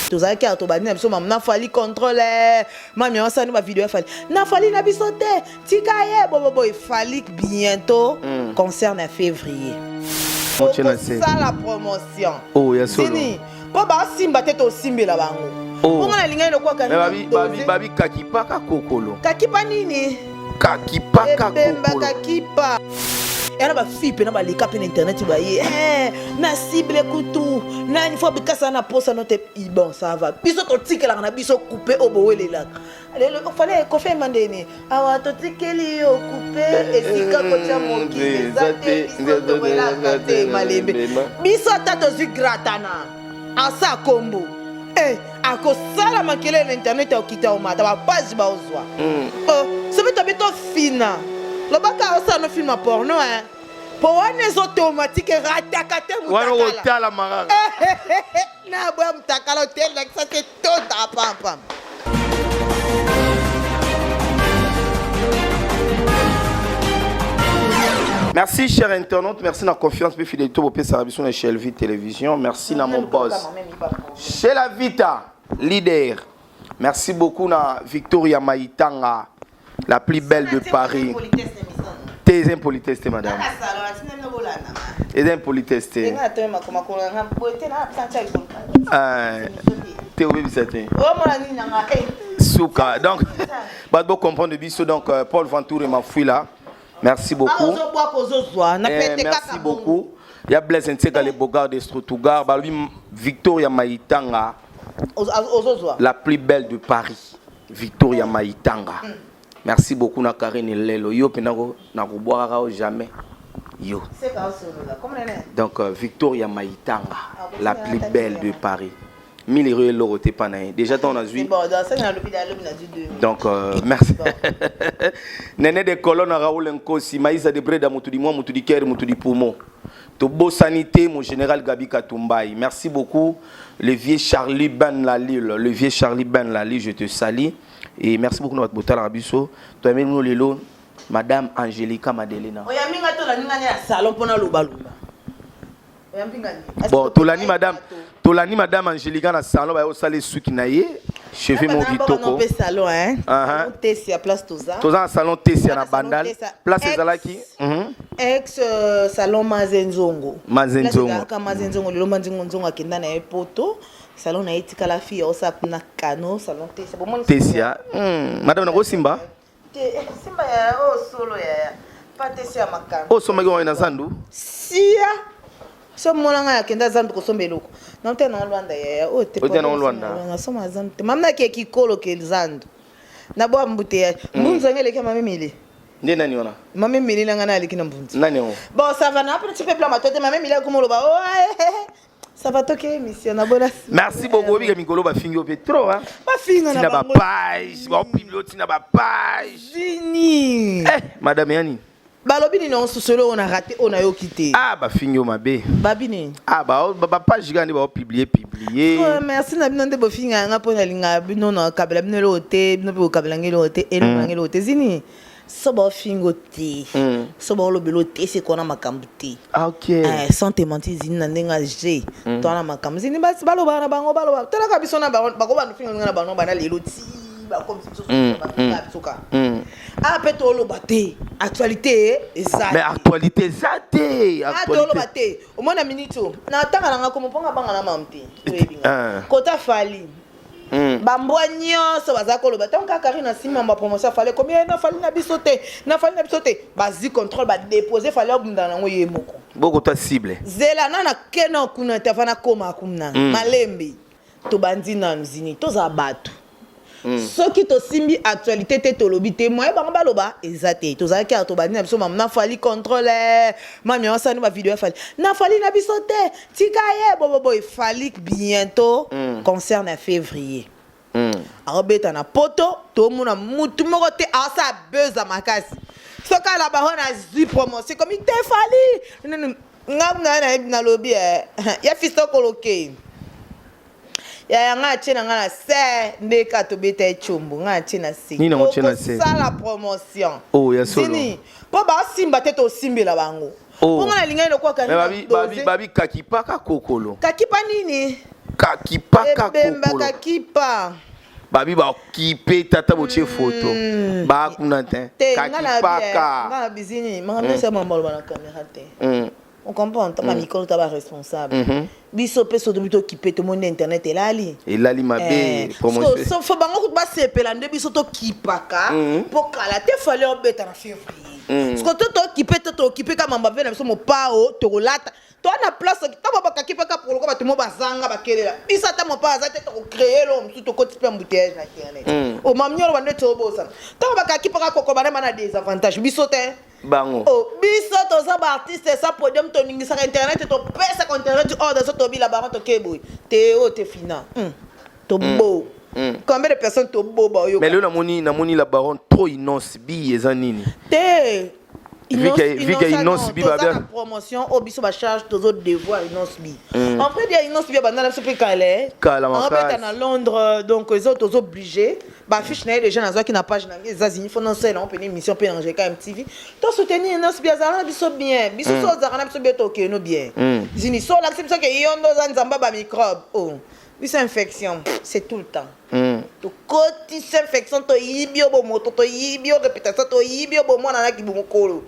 Tozalaki awa, tobandi na biso mamu na Fally contrôle, mami asani ba video ya Fally na Fally na biso te, tika ye boboboy. Fally bientôt concert na février, sala promotion. Oh, ya solo. Zini mpo basimba te, tosimbela bango. Oh. Mponga nalingaki lokola. Babi kakipaka kokolo. Kakipa nini? Kakipaka. Ebemba. Kokolo. Kakipa yana bafille mpena baleka mpe na internet baye na cible kutu nani fo bikasa na posa no te. Bon, ça va, biso totikelaka na biso coupe oyo bowelelaka lelo. Fallait Koffi ayemba ndeni awa: totikeli yo coupe, esika kotia mokili eza te, biso towelaka te malembe. Biso ata tozwi gratana asa kombo akosala makelele na internet, akokita, omata bapage, baozwa. Oh, soki tobi tofina, lobaka osala no film ya porno, hein? Po wana eza automatique, erataka te. Wana. Mutakala. Otalama kaka. Na boya mutakala otelakisa te, tota pampam. Merci, cher internaute, merci na confiance pe fidélité bopesaka biso na Shelvi Télévision. Merci na mon boss chez la Vita leader. Merci beaucoup na Victoria Maitanga, la plus belle de Paris. Te impolitesse te, madame, eza impolitesse te. Te, obebisa te. Suka donc bato bocomprendre biso. Donc Paul Ventour Mafuila, merci beaucoup. Merci beaucoup ya Blaise Nseka, le bogard de Stuttgart. Balobi Victoria Maitanga, la plus belle de Paris, Victoria Maitanga. Merci beaucoup na Karine Lelo, yo mpe nakobwakaka yo jamais yo. Donc Victoria Maitanga, la plus belle de Paris, 1000 euros eloko te mpa na ye déjà ntango nazwi. Donc merci Nene de Colonne, Raoul Nkosi, Maïsa de Breda, mutu di mwa, mutu di ker, mutu di poumon. Tobosani te mon général Gabi Katumbai. Merci beaucoup le vieux Charlie Ben Lalil, le vieux Charlie Ben Lalil, je te salue et merci beaucoup na bato botalaka biso. Toyameli bino lelo madame Angelica Madelena. Oyambinga, tolandi nga na salon mpona lobaloba. Bon, tolandi madame Angelica na salon, baye osala esuki na ye, cheveux mo kitoko. Salon, hein, Tesia, place toza. Toza na salon Tesia na Bandal, place ezalaki ex salon Mazenzongo. Mazenzongo. Mazenzongo, lelo Mazenzongo akenda na ye poto, salon na ye etikala, fille osala kuna kano, salon Tesia. Tesia, madame, nakosimba. Te, simba ya oyo solo ya pa Tesia ya makambo. Oyo osombaki wango na zandu. Sia so mona ngai akenda zandu kosomba eloko na te na Lwanda yaya oyo te. Ote na Lwanda. Nasomba zandu te, mama, nakeki kolo ke zandu na bwa mbute ya mbunzu yango eleki ya mame mili. Nde nani wana? Mame mili na ngai na aleki na mbunzu. Nani yango? Bon, ça va, na apre ti peuple amato te, mame mili akoma oloba oh, ça va, toke émission na bona. Merci beaucoup. Obika mikolo bafingi yo mpe trop, hein? Bafinga na bapage, baopublie otina bapage. Zini. Eh, madame, yani. Balobi nini osusolo oyo na rate oyo nayoki te? Ah, bafingi yo mabe. Babi nini? Ah, bapage kaka nde baopublie publie. Oh, merci na bino nde bofinga yanga mpo nalingaka bino, na kabela bino eloko te, bino mpe bokabela nga eloko te, eloko nanga eloko te. Zini so baofingo te, so baolobela te, se kona makambo te. Ah, ok. Sans te mentir, zini, na ndenge age to wana makambo, zini, basi balobaka na bango, baloba talaka biso na bango, bakobanda finga nga na bango bana lelo ti bakomisi biso, bafinga biso kaka. Ah, mpe toloba te, actualité eza. Mais actualité eza te. Ah, toloba te, omona minute oyo na ntanga nanga komo mponga banga na mamu te, toyebi nga kota Fally. Bambwa nyonso baza koloba ntango kaka Karine asimba bapromotion, Fally ekomi na Fally na biso te, na Fally na biso te. Bazwi contrôle, badépose Fally, abundana nango ye moko. Bokota cible. Zela na nakena kuna te, afa nakoma kuna malembe. Tobandi nanu zini, tozala bato. Soki tosimbi actualité te, tolobi te, moye bango baloba eza te. Tozalaki awa, tobandi na biso mamu na Fally contrôle, mami asani bavideo ya Fally na Fally na biso te, tika ye boboboy. Fally bientôt concert na février, akobeta na poto. Tomona mutu moko te asala beza makasi soki alaba oyo nazwi promotion komi te. Fally nga na nalobi ya fisto koloke yaya nga atie na nga na se nde ka tobeta ye tshombo, nga atie na se. Nini yango tie na se? Kosala promotion. Oh, ya solo. Zini mpo basimba te, tosimbela bango. Oh. Mpo nga nalingaki lokola. Mais babi kakipaka kokolo. Kakipa nini? Kakipaka Ebembaka kipa. Babi bakipe tata botie photo bakuna te. Te, nga na Kakipaka. Nga na bizini makambo nyonso ya mambo aloba na caméra te. On comprend, ntango mikolo ta baresponsable, biso mpe so tobi tokipe, tomoni internet elali. Elali mabe promotion. So bango kutu basepela nde biso tokipaka mpo kala te. Fally obeta na février, siko to tokipe te, tokipe ka mambo ape na biso mopao tokolata to na place. Ntango bakaki mpe ka poloko, bato mo bazanga bakelela biso, ata mopao aza te, tokocréer lo mosusu, tokoti mpe embouteillage na internet. Omamiolo bando ete obosana ntango bakaki mpaka koko bana bana désavantage biso te. Bango. Oh, biso toza baartiste sa podium, toningisaka internet, topesaka internet ordre. So tobila bango, toke boye te, oyo te fina. Tobo combien de personnes tobo baoyoka? Mais lelo namoni la baronne trop Innoss'B, eza nini? Te. Vika Innoss'B. Toza na promotion oyo biso bacharge, tozo devoir Innoss'B. En vrai dire, Innoss'B banda na biso mpe kala. Kala makasi. Obeta na Londres, donc eza tozo obligé. Baaffiche na ye déjà nazwaki na page na ngai, eza zini fo nosala yango pene émission mpe na Angeka MTV. Tosoutenir Innoss'B, azala na biso bien. Biso so ozalaka na biso bien, tokeno bien. Zini so olakisi biso ke yo nde oza nzambe bamicrobe, oh biso infection, c'est tout le temps. Tokotisa infection, toyibi yo bomoto, toyibi yo réputation, toyibi yo bomwana naki bomokolo,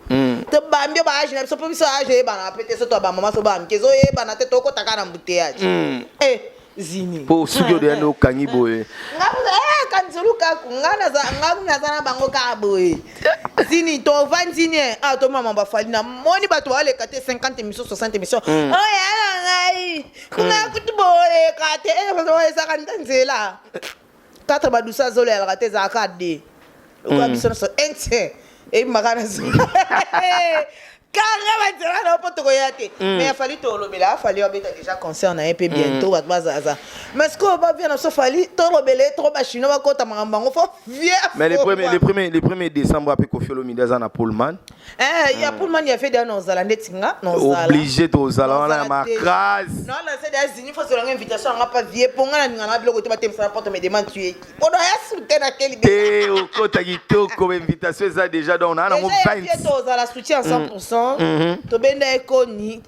tobambi yo baage na biso, mpo biso age eyebana pe te. So to bamama, so bamike ezoyebana te, tokotaka na embouteillage. Eh, zini. Mpo soki odoya nde okangi boye. Kanzulu kaku nga naza na bango kaka boye. Zini tovandi nie ah, tomama baFally, namoni bato baleka te, 50 émission, 60 émission oyo na ngai nga kutu boleka te, ezaka nda nzela 4 badusa azolelaka te, ezalaka de lokola biso nyonso intien eyebimaka na kanga banzela na mpo tokoya te. Mais aFally tolobela, aFally abeta déjà concert na ye mpe bientôt, bato bazaza. Mais sikoyo bavia na biso Fally, tolobela ye trop, bachinois bakota makambo bango fo vie. Mais le premier décembre ape Koffi Olomide aza na Pullman. Ya Pullman ya fede na ozala ndeti nga. Obligé tozala wana ya makasi. Nalase de azini fo zelanga invitation yanga pa vie, mpo nga na ninga na biloko te, batemisana porte me demande tu es qui pono ya soutien na keli. Te, okota kitoko, bainvitation eza déjà, donc naa nango 20. Tozala soutien 100. Tobenda ekoni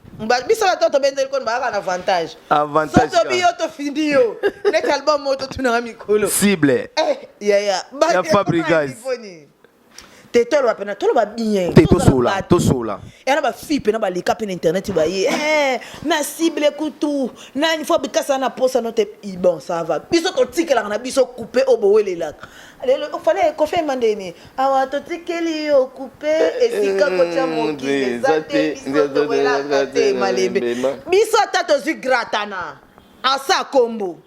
biso bato, tobenda ekoni, bayaka na avantage. Avantage. So tobi yo, tofindi yo neti album oyo totunaka mikolo. Cible. Yaya. Ya Fabregas. Te, toloba mpena, toloba bien. Te, tosola, tosola. Eya na bafille mpena baleka mpe na internet, baye na cible kutu nani fo bikasa na posa no te. Bon, ça va, biso totikelaka na biso coupe oyo bowelelaka lelo. Fallait kofema ndeni awa, totikeli yo coupe esika kotia mokili eza te, biso towelaka te malembe. Biso ata tozwi gratana asa kombo,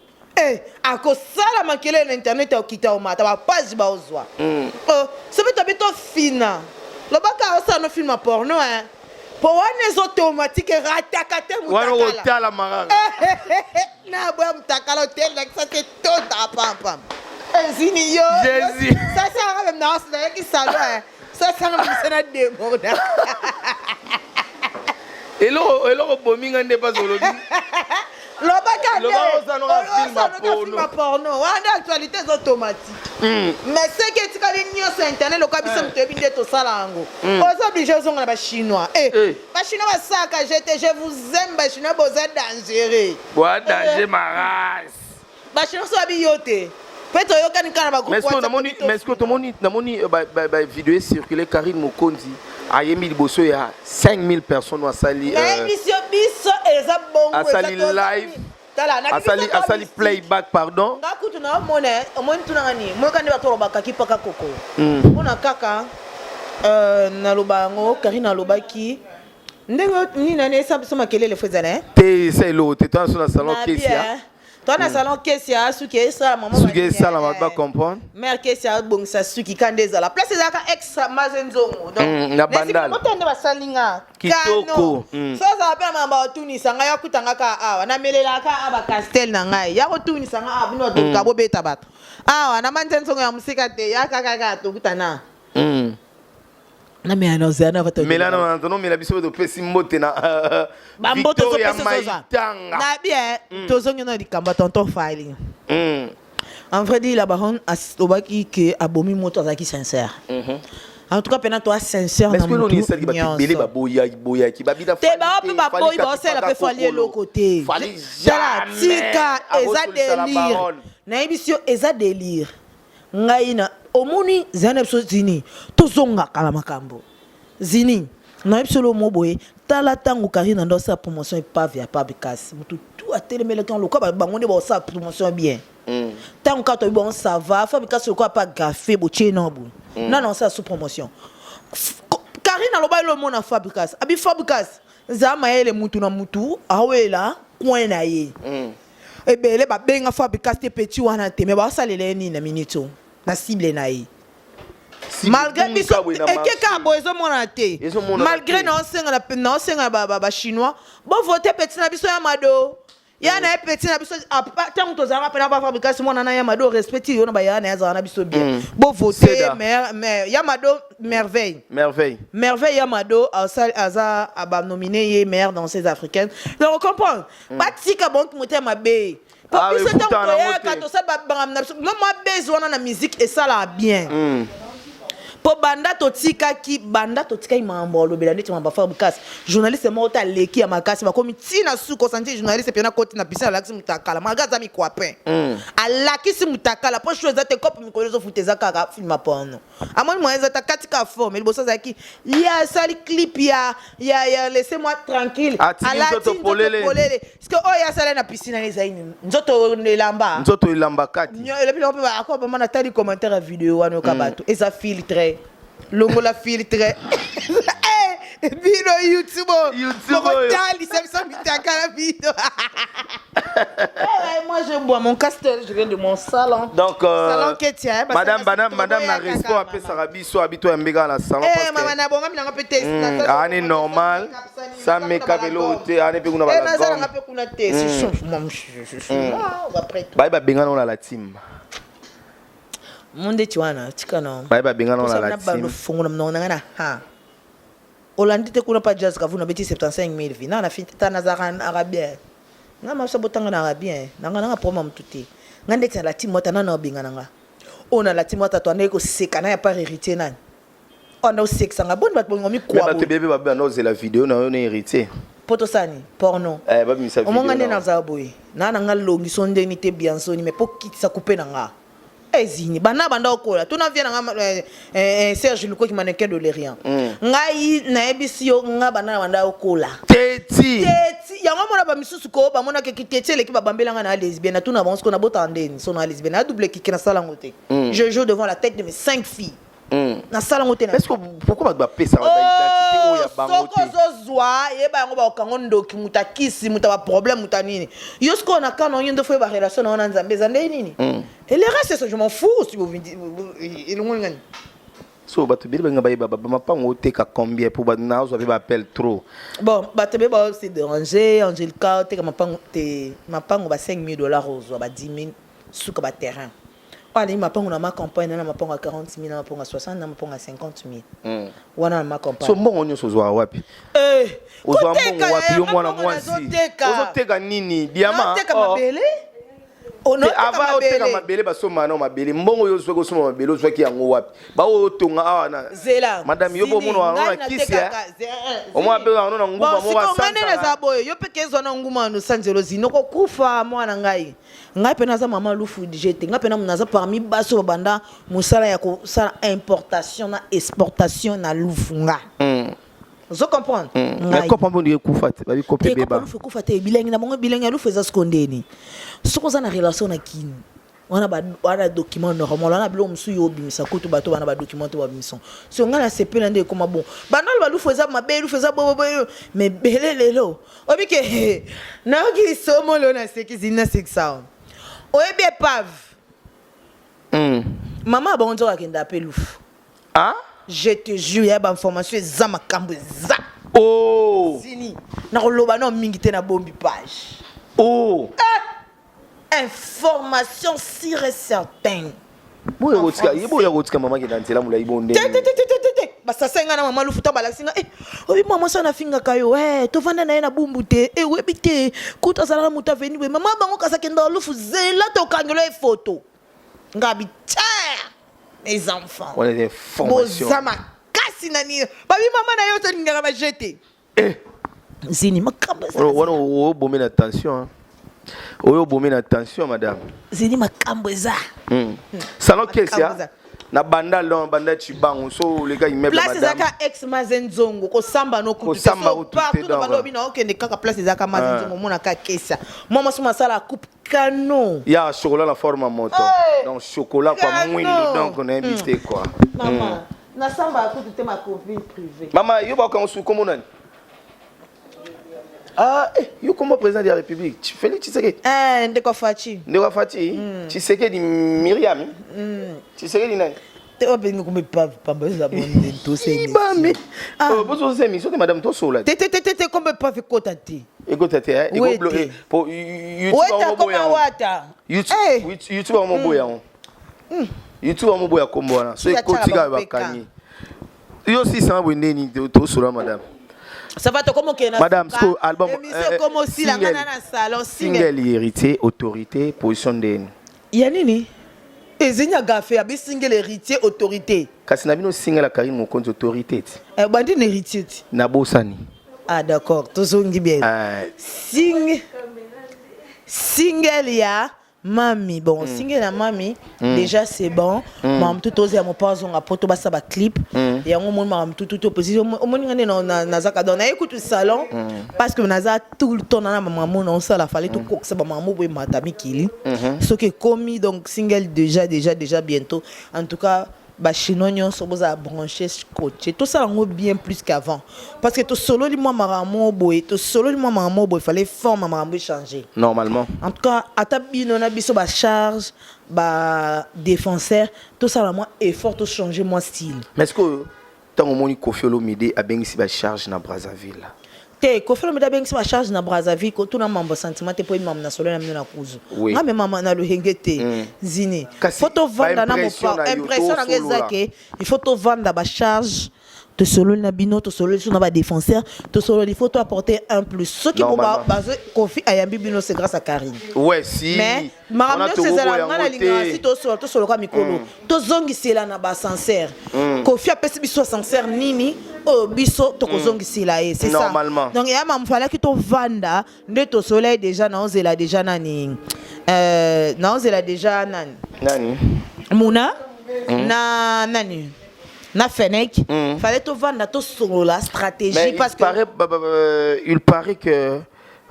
akosala makelele na internet, akokita omata bapage baozwa. Oh, soki tobi tofina, lobaka osala no film ya porno, hein. Po wana eza automatique, erataka te. Wana. Mutakala. Otalama kaka. Na boya mutakala otelakisa te, totaka pampam ezini yo. Jésus. Sasanga meme na nayaki salon, hein. Sasanga meme na demona. Eloko bominga nde mpasi olobi. Lobaka nde. Lobaka osala film ya porno. Film ya porno wana nde actualité eza automatique. Mais seke etikali nyonso ya internet, lokola biso moto oyebi nde tosala yango, oza obligé ozonga na bachinois. Eh. Bachinois basalaka jete, je vous aime bachinois, boza dangereux. Boa danger marase. Bachinois so babi yo te mpe toyokani kaka na Mais bagroupe. est-ce que namoni, mais est-ce que tomoni, namoni ba vidéo circulé, Karine Mokonzi ayembi liboso ya 5000 personnes, asali Nayebisi yo, biso eza bongo. Asali live. Tala na asali biso asali playback, pardon. Nga kutu na omona, omoni tunanga nini, moyoka nde bato balobaka paka koko mpona kaka naloba yango. Karine alobaki ndenge nini nani esa biso makelele fo ezala, eh? Te, esa eloko te, toza so na salon. Na Kesia. bien. Toa na salon Kesia, suki esala mama. Suki esala, bato bacomprendre. Mare Kesia abongisa suki ka nde ezala place ezalaka extra maze nzongo. Donc Na Bandal. ota nde basali nga. Kitoko. Kano. So ozala mpe na makambo bakotunisa ngai, yakutanga kaka awa, namelelaka awa bacastel na ngai, ya kotunisa ngai awa, bino batoluka bobeta bato awa na manze nzongo ya mosika te, yaka kaka tokutana. Namela na ozela na bato. Melana tonomela biso mpe topesi mbote na Bambote. Victoria Tozopesa tozwa. Maitanga. Na bien, tozongi na likambo ya tonton Fally. En vrai dire, la baronne alobaki ke abomi moto, azalaki sincère. En tout cas mpena toa sincère. Mais na est-ce que mutu noni esalaki bato ebele nyonso. baboyaki babida? Te, bao mpe baboyi, baosalela mpe Fally eloko te. Fally Tala, jamais tika, eza akosolisa la délire. parole. Nayebisi yo, eza délire. Ngai na omoni zala na biso zini, tozongaka na makambo zini. Nayebi biso lo mo boye. Tala, ntango Karine ando asala promotion epave ya Pabikasi, motu tu atelemelaki lokola bango nde baosala promotion bien. Ntango kaka toyebi bango, ça va, Fabikasi lokola pa gafe botie na boye nana osala sous promotion. Karine aloba elo omona Fabrikas abi Fabrikas za mayele, mutu na mutu awela coin na ye. Ebele babenga Fabrikas te, petit wana te, me baosalela ye nini na minute oyo na cible na ye? Malgré biso ekeka boye, ezomonana te. Ezomonana Malgré te. naosenga na bachinois bovote petit na biso ya Mado, ya na ye petit na biso. Ntango tozalaka mpena bafabrikas mwana na ya Mado, respect yo na baya na ye, azala na biso bien. Bovote. Seda. Ya Mado Merveille. Merveille. Merveille ya Mado aza banomine ye meilleure danseuse africaine. Donc comprendre, batika banki motema mabe po Ah, biso ntango efutana nango toyaka te. tosala babangam na biso no mwa base wana na musique esalaka bien. Mpo banda totikaki makambo alobela neti makambo afabrikas, journaliste moko te aleki ya makasi. Bakomi ntina suka osanti journaliste mpena koti na piscine, alakisi mutakala malgré aza mikwapin, alakisi mutakala mpo sho eza te. Kope mikolo ezofuta eza kaka film ya porno. Amoni moyen eza ta katika forme. Liboso azalaki ye asali clip ya laissez moi tranquille. Atiki Alati nzoto polele. Polele, parce que oyo asali na piscine wana ezali nini? Nzoto elamba. Nzoto elamba kati. Elobi nango mpe akoma mama. Natali commentaire ya video wana, oyoka bato eza filtre, longola filtre. Eh, bino YouTube. YouTube oyo. Bokotalisa biso mitakala bino. Eh, moi je bois mon castel, je viens de mon salon. Donc Salon Ketia, eh, madame basala madame madame na toboyaka respect kaka, apesaka biso abito ya mbeka na salon Eh, parce que mama, nabongami nanga mpe te. Ani normal sans make-up, eloko te, ani mpe kuna Nazalanga balagome. mpe kuna te. Moi, je suis là, après tout. Baye babengana ngo na la team. Mo ndeti wana, tika na Baye babengana ngo na la bando team. Fongola monoko nanga na ha olandi te kuna pa jazz kavu nabeti 75 000 vi na fi ta nazalaka arabien. Nga maso botanga na arabien nanga problème motu te. Nga ndeti na lati mwata nana obenga nanga oyo na lati mwata to andaki koseka na ya par héritier nani oyo anda osekisanga boni bato bolingo Me mikwa. Bato ebele mpe babanda ozela video na yo na héritier. Mpo tosani porno. Eh, babimisa video Omonga nde na yo. nazala boye naa na nga longiso ndeni te biansoni, mais mpo kitisa kupe na nga ezini banda banda okola tuna vie na nga Serge Lukoki, mannequin de l'Orient. Ngai nayebisi yo, nga banda na banda okola. Teti. Teti yango mona bamisusu ko bamonaki teti eleki, babambelanga na lesbienne. Natuna bango siko nabotaka ndeni so na lesbienne na double kike, nasala yango te. Je joue devant la tête de mes cinq filles. Nasala yango te na Est-ce que pourquoi bato bapesaka baidentité oyo ya bango Soki te? Ozozwa yeba yango, bakokango ndoki, moto akisi moto ya baproblème, moto ya nini. Yo sikoyo na kana yo nde fo yeba relation na yo na Nzambe eza nde nini. Et le reste, je m'en fous si vous elongoli ngani. So bato ebele balinga bayeba bamapango oteka combien, po nazwa mpe baappel trop. Bon, bato be bao se déranger. Angelica oteka mapango te, mapango ba 5 000 $, ozwa ba 10 000 suka baterrain. Oyo alingi mapango na ma campagne, na mapango ya 40 000, na mapango ya 60, na mapango ya 50 000 wana na ma campagne. So mbongo nyonso ozwaka wapi? Eh, Ozwa koteka mbongo wapi, yo ya mwana mapango? mwasi? Nazoteka. Ozoteka nini, diamant? Naoteka Oh. mabele. Te, avant oteka mabele, basomba na mabele. Mbongo oyo ozwaki osomba mabele, ozwaki yango wapi? Baoyo otonga awa na Zela. Madame, yo bomona wango na kisi, eh? Omona mpe wango na nguma moko. Siko ngai nde asanzaka. naza boye, yo mpe kezwa na nguma no sanzelo zino kokufa mwana. Ngai mpe naza mama lufu dj te. Ngai mpe naza parmi baso babanda mosala ya kosala importation na exportation na lufu nga. Ozo comprendre? Mais kopa mpo ndenge ekufa te, babi kopa Te, ebeba. kopa lufu ekufa te. Bilengi na bango, bilengi ya lufu eza siko ndeni. Soki oza na relation na kini wana, wana document normal wana, biloko mosusu yo obimisa kutu bato wana badocument te babimisa. So ngai nasepela nde ekoma bon. Banda loba lufu eza mabe, lufu eza bobobo, mais bele lelo oyebi ke nayoki somo lelo nasekisi, nasekisa. Oyebi epave? Mama ya bango nzoka akenda ape lufu. Ah? Je te jure, ya bainformation eza makambo eza. Oh. Sini nakoloba no mingi te, nabombi page. Oh. Information sûre et certaine. Boya kotika ye, boya kotika mama kenda nzela molai bo Te, te, ndenge. te, te, te, te, te. Basasa nga na mama lufu ntango balakisi nga, eh, oyebi mama so nafingaka yo, eh, tovanda na ye na bumbu te, eh, oyebi te kutu azalaka moto aveni boye. Mama bango kasi akendaka lufu, zela tokangelo ye foto. Nga bi, tiens mes enfants. Wana eza information. Boza makasi. Pasi na nini? Babi mama na yo tolingaka ba jeu te. Eh. Zini makambo eza. Wana obomi na tension. Hein. Oyo obomi na tension madame. Zini makambo eza. Salon Kesia na bandal donc bandal Chibangu so oleka immeuble place ezaka ex Mazenzongo kosamba no kutu partout na bando bino okende kaka place ezaka Mazenzongo mona ka Kesia. Mama suma sala coupe canon. Ya chocolat na forme moto. Hey. Donc chocolat quoi mwindu donc on a invité quoi. Maman. Nasamba kutu te ma copine privée. Maman yo ba kango su kombo nani? Ah, eh, yo kombo président de la République, Félix Tshisekedi. Eh, ndeko Fatshi. Ndeko Fatshi, Tshisekedi Myriam. Tshisekedi nani? Te obengi kombe pamba eza bonde to se. Ibame. Ah. Bozo se émission te madame to sola. Te te te te te kombe pa fe kota te. Ekota te, eh. Eko blo po YouTube koma wata. YouTube YouTube mo boya. YouTube mo boya kombo wana. So ekoti ka bakangi. Yo si sanga boye ndeni tosola madame. Ça va tokoma okende na Madame, siko album émission ekoma osila nga na salon single héritier autorité position ndeni. Ya nini? Ezeni agafe abi single héritier autorité. Kasi na bino single ya Karine Mokonzi autorité ti. Eh, bandi na héritier ti. Nabosani. Ah d'accord, tozongi bien. Single ya Mami, bon, single ya mami, déjà c'est bon. Maman tout ozi ya mopa zonga poto basa ba clip. Yango mon maman tout tout opposition omoni ngane na nazaka donc na écoute salon parce que naza tout le temps na maman na osala fallait tout koksa ba maman boye mata mikili. Ce qui est commis donc single déjà déjà déjà bientôt. En tout cas ba chinois nyonso bozala branché scotché tosala yango bien plus qu'avant parce que tosololi mwa makambo boye, tosololi mwa makambo boye, fallait forme makambo échanger. Normalement. En tout cas ata bino na biso ba charge ba défenseur tosala mwa effort tochanger mwa style. Mais est-ce que ntango omoni Koffi Olomide abengisi ba charge na Brazzaville? Te, Koffi Olomide abengisi ba charge na Brazzaville kotuna mambo sentiment te, mpo yebi mambo na solo na bino na kuzu. Nga me mama na lohenge te zini. Kasi faut tovanda na ba-impression mopa na yo, impression nanga eza tosolola. ke il faut tovanda ba charge, tosololi na bino, tosololi so na ba défenseur, tosololi, il faut to apporter un plus soki Normalement. bazo Koffi ayambi bino, c'est grâce à Karine. Ouais, si. Mais makambo Wana nyonso ezala tokoboya nga yango nalingaka te. si tosolola, tosoloka mikolo, tozongisela na baascenseur. Koffi apesi biso ascenseur nini oyo biso tokozongisela ye, c'est ça. Normalement. Donc eya mamu falaki tovanda nde tosola ye déjà, naozela déjà nani, naozela déjà nani. Nani? Muna na nani na Fenek. Fallait tovanda tosolola stratégie Mais parce il que paraît, bah, bah, bah, il paraît que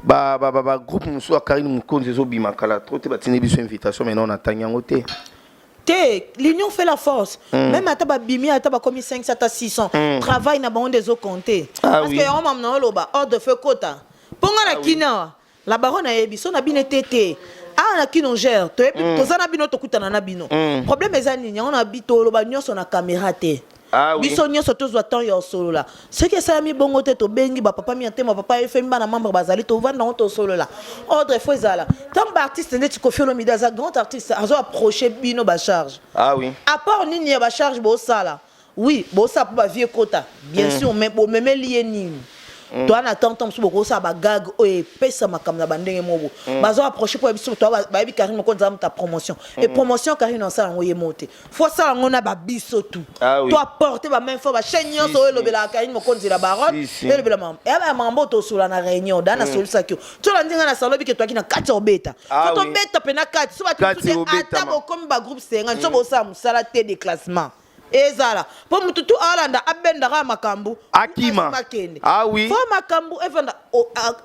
ba groupe mosusu ya Karine Mokonzi ezobima kala trop te, batindi biso invitation, maintenant natangi yango te. Te, l'union fait la force. Même ata babimi, ata bakomi 500 ata 600, travail na bango nde ezocompte. Ah parce oui. que yango mamu na oloba ordre fe kota mpo nga na kina la baronne ayebi so na bino te te awa na kino gère toyebi toza na bino, tokutana na bino. Problème eza nini? Yango na bi toloba nyonso na caméra te. Ah oui. Biso nyonso tozwa temps ya osolola. Soki esalami bongo te, tobengi bapapa mi te, bapapa efemi, bana membre bazali, tovanda yango, tosolola. Ordre fo ezala ntango baartiste ndeti Koffi Olomide aza grand artiste, azo approche bino bacharge. Ah oui. Apport nini ya bacharge bosala? Oui, bosala mpo bavie ekota bien sûr, mais bomemeli ye nini? Toa na temps mosusu bokosala bagag oyo epesa makambo na bandenge moko bazo approche mpo ya biso. Toa bayebi Karine Mokonzi aza moto ya promotion et promotion Karine osala yango ye mo te, fo asala yango na babiso tu. Ah oui. To apporte bamain fort bachaîne nyonso oyo elobelaka Karine Mokonzi la baronne. Si, si. Elobela makambo eya makambo oyo tosola na réunion da nasolisaki yo tola ndenge na salo bike toaki na kati ya obeta. Ah fo oui. tobeta mpe na kati so bato Kati mosusu te ata obetama. bokomi bagroupe 50 so bosala mosala te, déclassement ezala mpo mutu tu alanda abendaka makambo. Akima. Akende. Ah oui. Fo makambo evanda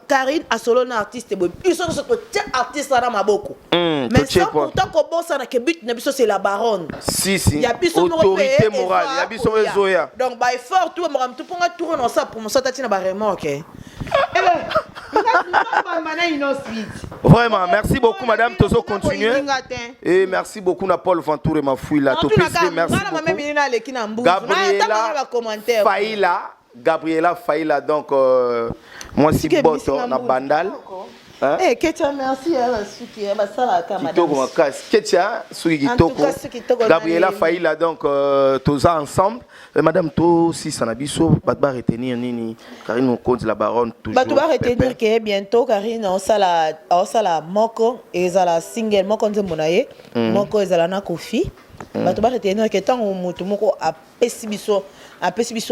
Karine asolo na artiste boye, biso nyonso totia artiste wana maboko. Mais totie sans quoi? pourtant kobosana ke but na biso c'est la baronne. Si, si. Ya biso moko mpe Autorité morale eza ya biso koya. ezoya. Donc baeffort tu makambo tu mponga tour na osala promotion tati na baremorque. Vraiment, merci beaucoup madame, tozo continuer. Et merci beaucoup na Paul Ventour et Mafouila. Topesi merci beaucoup. Aleki na mbuzu. Gabriela Faila, Gabriela Faila, donc moi si boto na Bandal. Hein? Eh, Ketia, merci ya basuki ya basalaka. Kitoko makasi Ketia, suki En tout kitoko. cas, suki kitoko. Gabriela nani. Faila, donc toza ensemble. Madame, tosisa na biso, bato ba retenir nini? Karine Mokonzi la baronne toujours. Bato ba retenir Pepe. ke bientôt Karine aosala moko ezala single moko nzembo na ye moko ezala na Koffi. Bato baretenir ke ntango moto moko apesi biso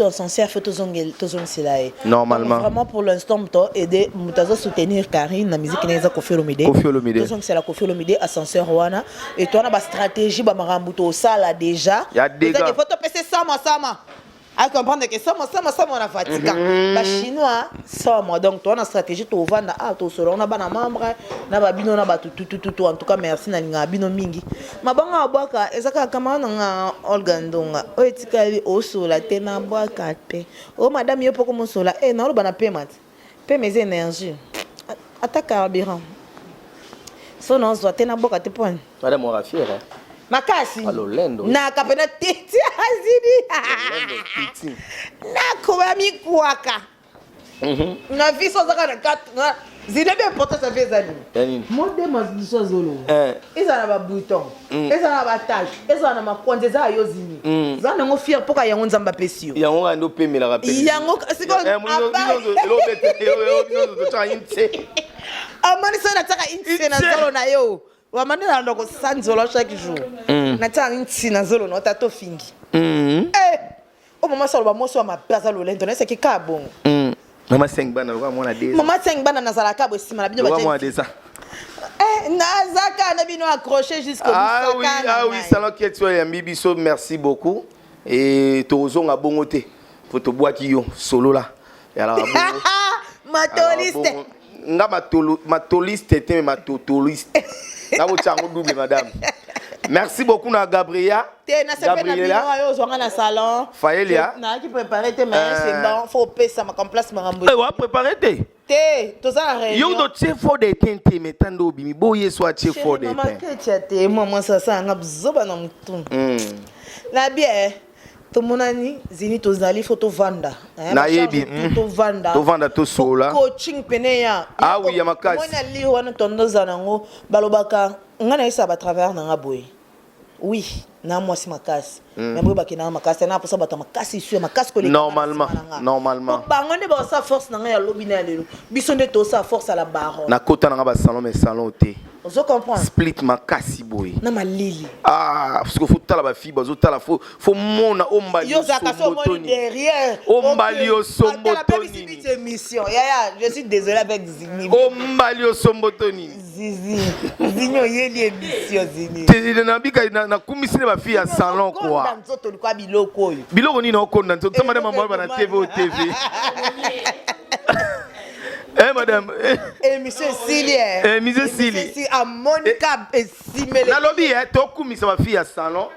ascenseur, faut tozongisela ye. Normalement. Donc, vraiment, pour l'instant, moto aide, moto aza soutenir Karine na musique na eza Kofi Olomide. Kofi Olomide. Tozongisela Kofi Olomide ascenseur wana. Et to wana bastratégie, bamakambo tosala déjà. Ya dégâts. Faut topesa sama sama a comprendre que sama sama sama na Vatican, bachinois sama. Donc towana stratégie, tovanda, ah, tosolo na bana membre na babino na bato tutututu. En tout cas, merci, nalingaka bino mingi. Mabanga abwaka eza kaka kamara na nga Olga Ndonga oyo etikali osola te, nabwaka te. O madame, yo poko mosola e naoloba na pema te, pema eza énergie, ata carburant so nazwa te, nabwaka te poine. Madame ora fière, hein? Makasi. Alolendo. Naka pena titi azidi. Lolendo titi. Nakoba mikwaka na vie so ozaka na kati zile be importance ya vie eza nini? Ya nini? Modema liso azoloba. Ezala na babouton, ezala na batache, ezala na makonzi, eza ya yo zini. Za nango fier mpoka yango Nzambe apesi yo. Yango kaka nde opemelaka pe. Yango sikoyo. Totyaka nse. Amoni soki natiaka inse na Inse. zolo na yo, wamande na ndako sanzola chaque jour, natiaka nti na zolo na yo tata ofingi. Eh, o mama saloba mwasi wa mabe aza lolendo, nayesaki kaka bongo. Mama 5 bana lokola mwana 2. Mama 5 bana, nazalaka boye nsima na bino. Lokola mwana batie 2. Eh, nazaka na bino accroché jusqu'au Ah oui. bisaka na Ah oui. ngai. Salon Keto eyambi biso, merci beaucoup. Et tozonga bongo te po tobwaki yo solo la yalaka bongo. Matoliste. Nga matoliste te, mais matotoliste, nakotia yango double. Madame, merci beaucoup na Gabriela. Te, nasepeli na bino oyo ozwanga na salon. Faelia. Nayaki préparé te, mais c'est bon, faut opesa makambo place, makambo. Wa préparé te. Te, toza na Yo réunion. totie fond de teint te, mais tando obimi boye so atie fond de Mama teint. Ketia te, mwa mwasi asalanga zoba na motu na bien. Tomonani zini, tozali, faut tovanda. Eh, Nayebi, bacharge tout, tovanda. Tovanda, tosola. Coaching pene ya. Ah oui, ya makasi. Moni alire wana tondoza nango, balobaka ngai nayesaka batravers nanga boye. Oui, na mwasi makasi, mais boye bakendaka makasi na mposa bato ya makasi isu ya makasi koleka nga na Normalement, nsima na nga. normalement. Po bango nde bakosala force na ngai ya lobi na ya lelo, biso nde tosala force à la baronne. Nakota nanga basalon, mais salon te. Ozo comprendre? Split makasi boye. Na malili. Ah, parce que faut tala bafille bazotala, faut mona ombali. Yo ozalaka so omoni derrière. Ombali osombo Atala, to mpe bisi nini? biti émission yaya, je suis désolé avec Zini. Ombali osombo to nini? Zizi, Zini oyeli émission, Zini. Te, nabika nakumisi ne bafille ya salon Okonda quoi. Nzoto likwa biloko oyo. Biloko nini okonda nzoto? Madame amboba na TV o TV. Eh madame, eh. Émission esili, eh. Émission esili. Amoni ka esimele. Nalobi e tokumisa bafille ya salon,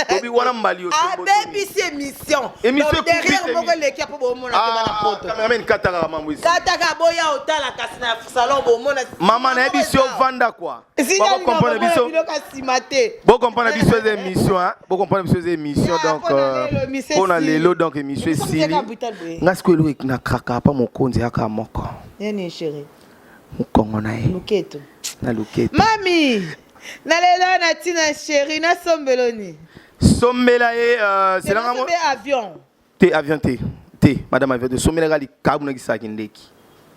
tobi wana mbali osombo to nini? Abebisi émission. Émission Donc, derrière ekubisi. moko eleki apo bomona te bana Ah, poto. cameraman, kataka mambo esi. Kataka, boya otala kasi na salon bomona. Mama nayebi si ovanda quoi, bocomprendre biso. Biloko ya nsima te. Bocomprendre biso, eza émission, hein, bocomprendre biso, eza émission. Ah, Donc mpona lelo, émission mpona esili. lelo, donc émission Émission esili. ezaka brutal boye. Nga sikoyo eloko nakrakaka pa mokonzi yaka moko. Nini, chéri? Mokongo na ye. Luketo. Na luketo. Mami na lelo na ntina chéri nasombeloni. Sombela ye selanga Nasombe avion. Te, avion te, te madame, avion te. Sombelaka likabu nakisaki ndeki.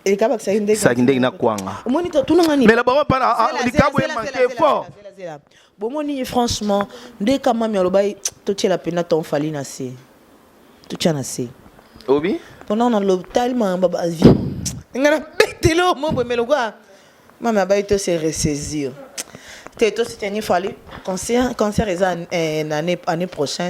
Elikabakisaki ndenge. Saki ndenge na kwanga. Omoni to tunanga nini? Mais là bango pana likabu emanke fort. Bomoni, franchement, nde ka mami alobai totiela mpena ton Fally na se, totia na se. Obi. Mpona na l'hôpital mamba baavion nga na beteli oyo mo boye melokwa mami abai to se ressaisir te, tosoutenir Fally. Concert eza année prochaine.